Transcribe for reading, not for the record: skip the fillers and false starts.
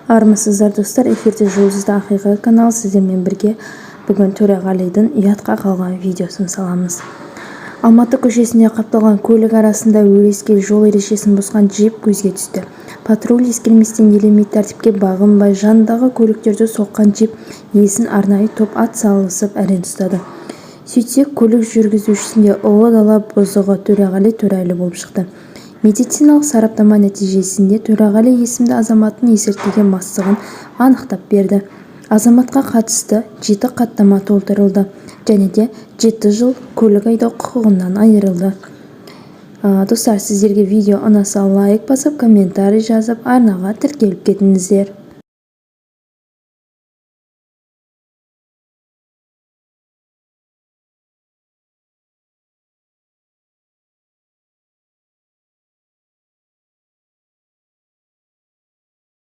Армысыздар, достар! Эфирде «Жұлдызды ақиқат» каналы. Сіздермен бірге бүгін Төреғалидың ұятқа қалған видеосын саламыз. Алматы көшесінде қапталған көлік арасында өрескел жол ережесін бұзған джип көзге түсті. Патруль ескерместен, елемей, тәртіпке бағынбай, жанындағы көліктерді соққан джип иесін арнайы топ ат салысып әрең ұстады. Сөйтсек, көлік жүргізушісі де ұлы дала бұзығы Төреғали Төреәлі болып шықты. Медициналық сараптама нәтижесінде Төреғали есімді азаматтың есірткіге мастығын анықтап берді. Азаматқа қатысты жеті хаттама толтырылды және де 7 жыл көлік айдау құқығынан айырылды. Достар, сіздерге видео ұнаса, лайк басып, комментарий жазып, арнаға тіркеліп кетіңіздер.